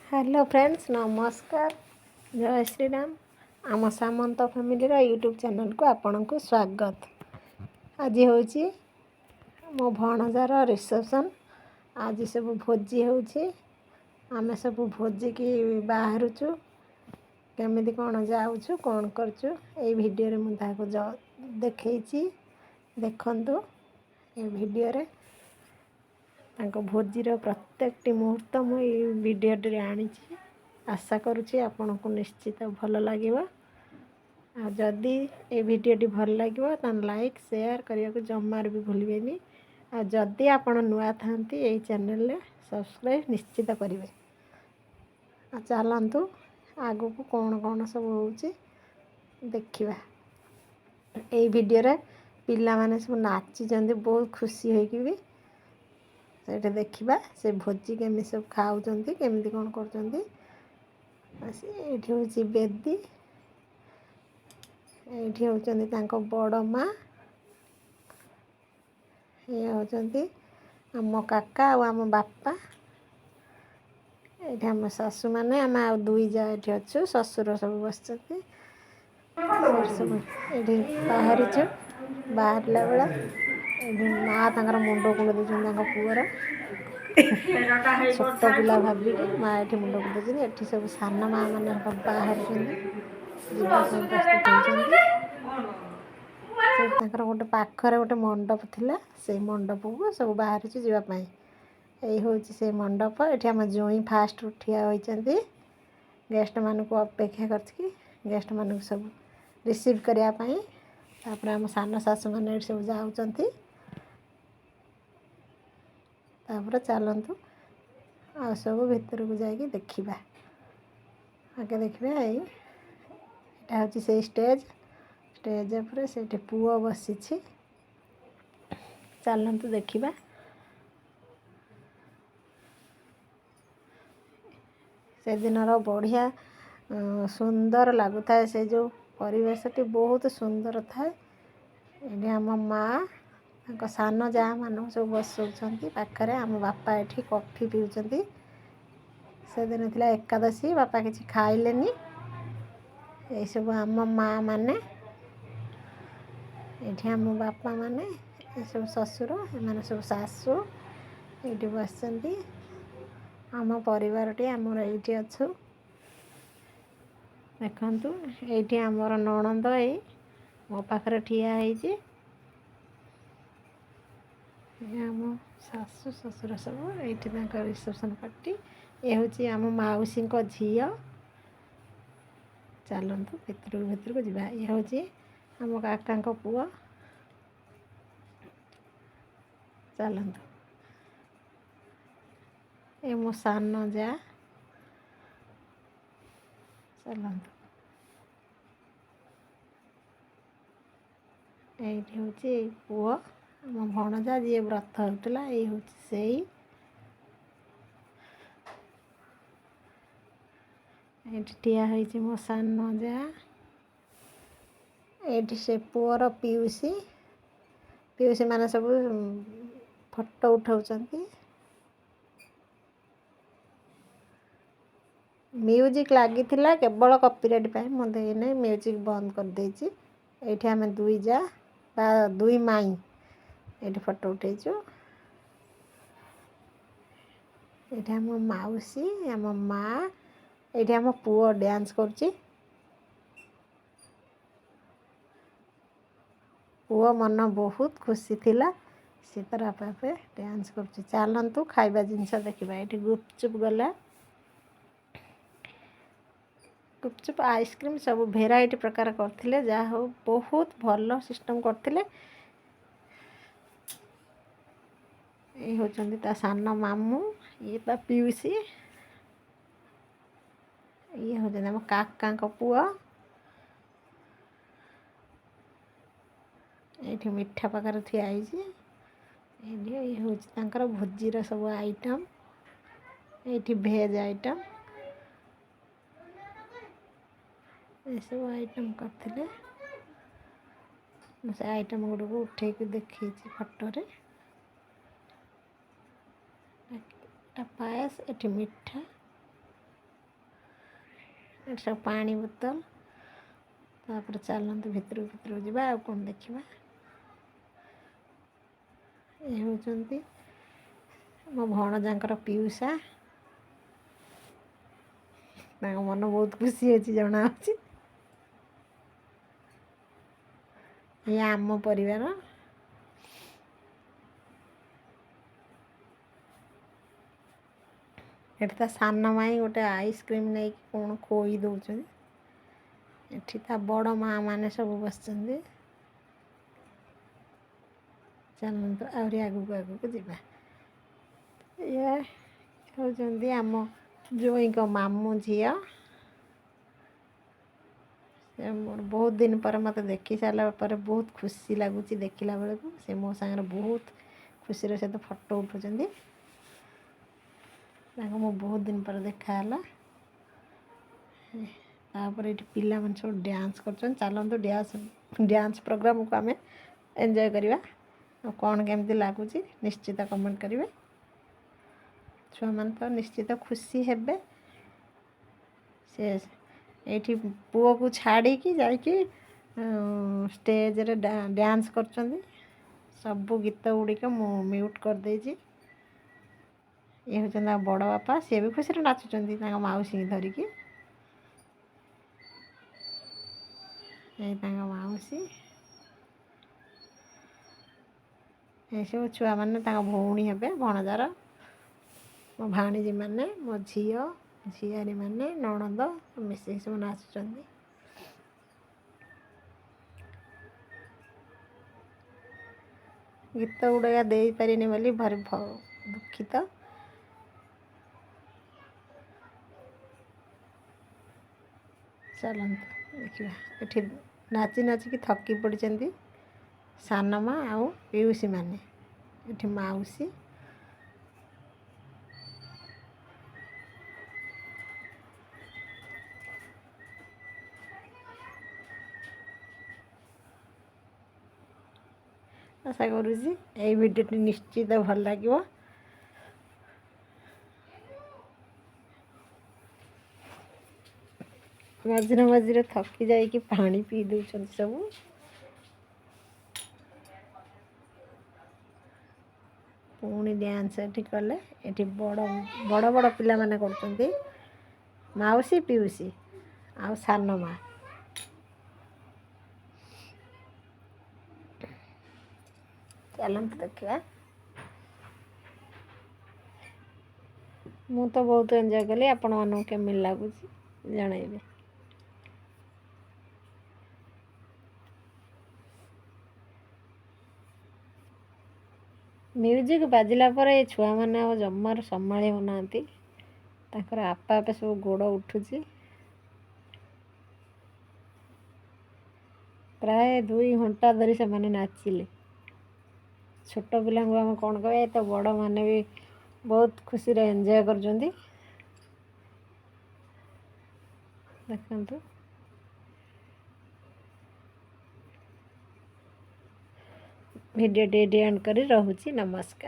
Hello friends, ନମସ୍କାର, ଜୟ ଶ୍ରୀରାମ। ଆମ ସାମନ୍ତ ଫ୍ୟାମିଲିର YouTube ଚ୍ୟାନେଲ୍କୁ ଆପଣଙ୍କୁ ସ୍ୱାଗତ। ଆଜି ହେଉଛି ମୋ ଭଣଜାର ରିସେପସନ୍। ଆଜି ସବୁ ଭୋଜି ହେଉଛି। ଆମେ ସବୁ ଭୋଜିକି ବାହାରୁଛୁ। କେମିତି କ'ଣ ଯାଉଛୁ, କ'ଣ କରୁଛୁ, ଏଇ ଭିଡ଼ିଓରେ ମୁଁ ତାହାକୁ ଦେଖେଇଛି। ଦେଖନ୍ତୁ, ଏ ଭିଡ଼ିଓରେ ତାଙ୍କ ଭୋଜିର ପ୍ରତ୍ୟେକଟି ମୁହୂର୍ତ୍ତ ମୁଁ ଏଇ ଭିଡ଼ିଓଟିରେ ଆଣିଛି। ଆଶା କରୁଛି ଆପଣଙ୍କୁ ନିଶ୍ଚିତ ଭଲ ଲାଗିବ। ଆଉ ଯଦି ଏ ଭିଡ଼ିଓଟି ଭଲ ଲାଗିବ, ତାହେଲେ ଲାଇକ୍, ସେୟାର କରିବାକୁ ଜମାରୁ ବି ଭୁଲିବେନି। ଆଉ ଯଦି ଆପଣ ନୂଆ ଥାନ୍ତି ଏଇ ଚ୍ୟାନେଲରେ, ସବସ୍କ୍ରାଇବ୍ ନିଶ୍ଚିତ କରିବେ। ଆଉ ଚାଲନ୍ତୁ, ଆଗକୁ କ'ଣ କ'ଣ ସବୁ ହେଉଛି ଦେଖିବା। ଏଇ ଭିଡ଼ିଓରେ ପିଲାମାନେ ସବୁ ନାଚିଛନ୍ତି ବହୁତ ଖୁସି ହୋଇକି ବି। ସେଇଠି ଦେଖିବା ସେ ଭୋଜି କେମିତି ସବୁ ଖାଉଛନ୍ତି, କେମିତି କ'ଣ କରୁଛନ୍ତି। ସେ ଏଇଠି ହେଉଛି ବେଦୀ। ଏଇଠି ହେଉଛନ୍ତି ତାଙ୍କ ବଡ଼ ମା। ଇଏ ହେଉଛନ୍ତି ଆମ କାକା ଆଉ ଆମ ବାପା। ଏଇଠି ଆମ ଶାଶୁମାନେ, ଆମେ ଆଉ ଦୁଇ ଯା ଏଠି ଅଛୁ। ଶ୍ୱଶୁର ସବୁ ବସିଛନ୍ତି। ସବୁ ଏଇଠି ବାହାରିଛୁ। ବାହାରିଲା ବେଳେ ଏଇଠି ମା ତାଙ୍କର ମୁଣ୍ଡ କୁଣ୍ଡେଇ ଦେଉଛନ୍ତି ତାଙ୍କ ପୁଅର। ଛୋଟ ପିଲା ଭାବିକି ମା ଏଠି ମୁଣ୍ଡ କୁଣ୍ଡଉଛନ୍ତି। ଏଠି ସବୁ ସାନ ମା ମାନେ ବାହାରୁଛନ୍ତି, ଯିବା ପାଇଁ ପ୍ରସ୍ତୁତ ହେଉଛନ୍ତି। ସେଇଠି ତାଙ୍କର ଗୋଟେ ପାଖରେ ଗୋଟେ ମଣ୍ଡପ ଥିଲା, ସେଇ ମଣ୍ଡପକୁ ସବୁ ବାହାରିଛୁ ଯିବା ପାଇଁ। ଏଇ ହେଉଛି ସେଇ ମଣ୍ଡପ। ଏଠି ଆମ ଜୋଇଁ ଫାଷ୍ଟରୁ ଠିଆ ହୋଇଛନ୍ତି, ଗେଷ୍ଟମାନଙ୍କୁ ଅପେକ୍ଷା କରିକି, ଗେଷ୍ଟମାନଙ୍କୁ ସବୁ ରିସିଭ୍ କରିବା ପାଇଁ। ତାପରେ ଆମ ସାନ ଶାଶୁମାନେ ଏଠି ସବୁ ଯାଉଛନ୍ତି। ତାପରେ ଚାଲନ୍ତୁ, ଆଉ ସବୁ ଭିତରକୁ ଯାଇକି ଦେଖିବା। ଆଗେ ଦେଖିବା, ଏଇ ଏଇଟା ହେଉଛି ସେଇ ଷ୍ଟେଜ୍। ଷ୍ଟେଜ୍ ଉପରେ ସେଇଠି ପୁଅ ବସିଛି। ଚାଲନ୍ତୁ ଦେଖିବା। ସେଦିନର ବଢ଼ିଆ ସୁନ୍ଦର ଲାଗୁଥାଏ। ସେ ଯେଉଁ ପରିବେଶଟି ବହୁତ ସୁନ୍ଦର ଥାଏ। ଏଠି ଆମ ମା ତାଙ୍କ ସାନ ଯାଆମାନଙ୍କୁ ସବୁ ବସଉଛନ୍ତି ପାଖରେ। ଆମ ବାପା ଏଠି କଫି ପିଉଛନ୍ତି। ସେଦିନ ଥିଲା ଏକାଦଶୀ, ବାପା କିଛି ଖାଇଲେନି। ଏଇସବୁ ଆମ ମା ମାନେ, ଏଇଠି ଆମ ବାପା ମାନେ, ଏସବୁ ଶ୍ୱଶୁର, ଏମାନେ ସବୁ ଶାଶୁ ଏଇଠି ବସିଛନ୍ତି। ଆମ ପରିବାରଟି ଆମର ଏଇଠି ଅଛୁ। ଦେଖନ୍ତୁ, ଏଇଠି ଆମର ନଣନ୍ଦ ଏଇ ମୋ ପାଖରେ ଠିଆ ହେଇଛି। ଆମ ଶାଶୁ ଶ୍ୱଶୁର ସବୁ ଏଇଠି, ତାଙ୍କ ରିସେପସନ୍ ପାର୍ଟି। ଏ ହେଉଛି ଆମ ମାଉସୀଙ୍କ ଝିଅ। ଚାଲନ୍ତୁ, ଭିତରକୁ ଭିତରକୁ ଯିବା। ଇଏ ହେଉଛି ଆମ କାକାଙ୍କ ପୁଅ। ଚାଲନ୍ତୁ। ଏ ମୋ ସାନ ଯା। ଚାଲନ୍ତୁ। ଏଇଠି ହେଉଛି ଏଇ ପୁଅ, ଆମ ଭଣଜା, ଯିଏ ବ୍ରତ ହେଉଥିଲା, ଏଇ ହେଉଛି ସେଇ। ଏଇଠି ଠିଆ ହେଇଛି ମୋ ସାନ ଯା। ଏଇଠି ସେ ପୁଅର ପିଉସୀ, ପିଉସୀ ମାନେ ସବୁ ଫଟୋ ଉଠାଉଛନ୍ତି। ମ୍ୟୁଜିକ୍ ଲାଗିଥିଲା, କେବଳ କପିରାଇଟ୍ ପାଇଁ ମୁଁ ଦେଇନି, ମ୍ୟୁଜିକ୍ ବନ୍ଦ କରିଦେଇଛି। ଏଇଠି ଆମେ ଦୁଇ ଯା ବା ଦୁଇ ମାଇଁ ଏଇଠି ଫଟୋ ଉଠେଇଛୁ। ଏଇଠି ଆମ ମାଉସୀ, ଆମ ମା। ଏଇଠି ଆମ ପୁଅ ଡ୍ୟାନ୍ସ କରୁଛି। ପୁଅ ମନ ବହୁତ ଖୁସି ଥିଲା, ସେ ତାର ଆପେ ଆପେ ଡ୍ୟାନ୍ସ କରୁଛି। ଚାଲନ୍ତୁ, ଖାଇବା ଜିନିଷ ଦେଖିବା। ଏଇଠି ଗୁପଚୁପ୍ ଗଲା। ଗୁପଚୁପ୍, ଆଇସ୍କ୍ରିମ୍ ସବୁ ଭେରାଇଟି ପ୍ରକାର କରିଥିଲେ। ଯାହା ହଉ, ବହୁତ ଭଲ ସିଷ୍ଟମ୍ କରିଥିଲେ। ଏଇ ହେଉଛନ୍ତି ତା ସାନ ମାମୁଁ, ଇଏ ତା ପିଉସୀ, ଇଏ ହେଉଛନ୍ତି ଆମ କାକାଙ୍କ ପୁଅ। ଏଇଠି ମିଠା ପାଖରେ ଠିଆ ହେଇଛି। ଏଇଠି ଏଇ ହେଉଛି ତାଙ୍କର ଭୋଜିର ସବୁ ଆଇଟମ୍। ଏଇଠି ଭେଜ୍ ଆଇଟମ୍, ଏସବୁ ଆଇଟମ୍ କରିଥିଲେ। ମୁଁ ସେ ଆଇଟମ୍ ଗୁଡ଼ିକୁ ଉଠେଇକି ଦେଖେଇଛି ଫଟୋରେ। ଏଟା ପାଏସ, ଏଠି ମିଠା। ଏଠି ସବୁ ପାଣି ବୋତଲ। ତାପରେ ଚାଲନ୍ତୁ ଭିତରକୁ ଭିତରକୁ ଯିବା, ଆଉ କ'ଣ ଦେଖିବା। ଏ ହେଉଛନ୍ତି ମୋ ଭଣଜାଙ୍କର ପିଉସା। ତାଙ୍କ ମନ ବହୁତ ଖୁସି ଅଛି ଜଣାଅଛି। ଇଏ ଆମ ପରିବାର। ଏଠି ତା ସାନ ମାଇଁ ଗୋଟେ ଆଇସ୍କ୍ରିମ୍ ନେଇକି କ'ଣ ଖୋଇ ଦେଉଛନ୍ତି। ଏଠି ତା ବଡ଼ ମା ମାନେ ସବୁ ବସିଛନ୍ତି। ଚାଲନ୍ତୁ ଆହୁରି ଆଗକୁ ଆଗକୁ ଯିବା। ଇଏ ହେଉଛନ୍ତି ଆମ ଜୋଇଁଙ୍କ ମାମୁଁ ଝିଅ। ସେ ମୋର ବହୁତ ଦିନ ପରେ ମୋତେ ଦେଖି ସାରିଲା ପରେ ବହୁତ ଖୁସି ଲାଗୁଛି ଦେଖିଲା ବେଳକୁ। ସେ ମୋ ସାଙ୍ଗରେ ବହୁତ ଖୁସିର ସହିତ ଫଟୋ ଉଠାଉଛନ୍ତି। ତାଙ୍କୁ ମୁଁ ବହୁତ ଦିନ ପରେ ଦେଖା ହେଲା। ତାପରେ ଏଠି ପିଲାମାନେ ସବୁ ଡ୍ୟାନ୍ସ କରୁଛନ୍ତି। ଚାଲନ୍ତୁ ଡ୍ୟାନ୍ସ ପ୍ରୋଗ୍ରାମକୁ ଆମେ ଏନ୍ଜୟ କରିବା। ଆଉ କ'ଣ କେମିତି ଲାଗୁଛି ନିଶ୍ଚିତ କମେଣ୍ଟ କରିବେ। ଛୁଆମାନେ ତ ନିଶ୍ଚିତ ଖୁସି ହେବେ। ସେ ଏଇଠି ପୁଅକୁ ଛାଡ଼ିକି ଯାଇକି ଷ୍ଟେଜରେ ଡ୍ୟାନ୍ସ କରୁଛନ୍ତି। ସବୁ ଗୀତ ଗୁଡ଼ିକ ମୁଁ ମ୍ୟୁଟ୍ କରିଦେଇଛି। ଇଏ ହେଉଛନ୍ତି ତାଙ୍କ ବଡ଼ ବାପା, ସିଏ ବି ଖୁସିରେ ନାଚୁଛନ୍ତି ତାଙ୍କ ମାଉସୀକି ଧରିକି। ଏଇ ତାଙ୍କ ମାଉସୀ। ଏସବୁ ଛୁଆମାନେ ତାଙ୍କ ଭଉଣୀ ହେବେ, ଭଣଜାର, ମୋ ଭାଣିଜୀମାନେ, ମୋ ଝିଅ ଝିଆରୀମାନେ, ନଣନ୍ଦ ମିଶିକି ସବୁ ନାଚୁଛନ୍ତି। ଗୀତ ଗୁଡ଼ାକ ଦେଇପାରିନି ବୋଲି ଭାରି ଦୁଃଖିତ। ଚାଲନ୍ତୁ ଦେଖିବା। ଏଠି ନାଚି ନାଚିକି ଥକି ପଡ଼ିଛନ୍ତି ସାନ ମା ଆଉ ପିଉସୀମାନେ। ଏଠି ମାଉସୀ। ଆଶା କରୁଛି ଏଇ ଭିଡ଼ିଓଟି ନିଶ୍ଚିତ ଭଲ ଲାଗିବ। ମଝିରେ ମଝିରେ ଥକି ଯାଇକି ପାଣି ପିଇ ଦେଉଛନ୍ତି ସବୁ। ପୁଣି ଡ୍ୟାନ୍ସ ଏଠି କଲେ। ଏଠି ବଡ଼ ବଡ଼ ବଡ଼ ପିଲାମାନେ କରୁଛନ୍ତି, ମାଉସୀ ପିଉସୀ ଆଉ ସାନ ମା। ଚାଲନ୍ତୁ ଦେଖିବା। ମୁଁ ତ ବହୁତ ଏନ୍ଜୟ କଲି, ଆପଣମାନଙ୍କୁ କେମିତି ଲାଗୁଛି ଜଣାଇବେ। ମ୍ୟୁଜିକ୍ ବାଜିଲା ପରେ ଏ ଛୁଆମାନେ ଆଉ ଜମାରୁ ସମ୍ଭାଳି ହେଉନାହାନ୍ତି। ତାଙ୍କର ଆପେ ଆପେ ସବୁ ଗୋଡ଼ ଉଠୁଛି। ପ୍ରାୟ 2 ଘଣ୍ଟା ଧରି ସେମାନେ ନାଚିଲେ। ଛୋଟ ପିଲାଙ୍କୁ ଆମେ କ'ଣ କହିବା, ଏ ତ ବଡ଼ମାନେ ବି ବହୁତ ଖୁସିରେ ଏନ୍ଜୟ କରୁଛନ୍ତି। ଦେଖନ୍ତୁ ଭିଡ଼ିଓଟି ଏଇଠି ଏଣ୍ଡ କରି ରହୁଛି। ନମସ୍କାର।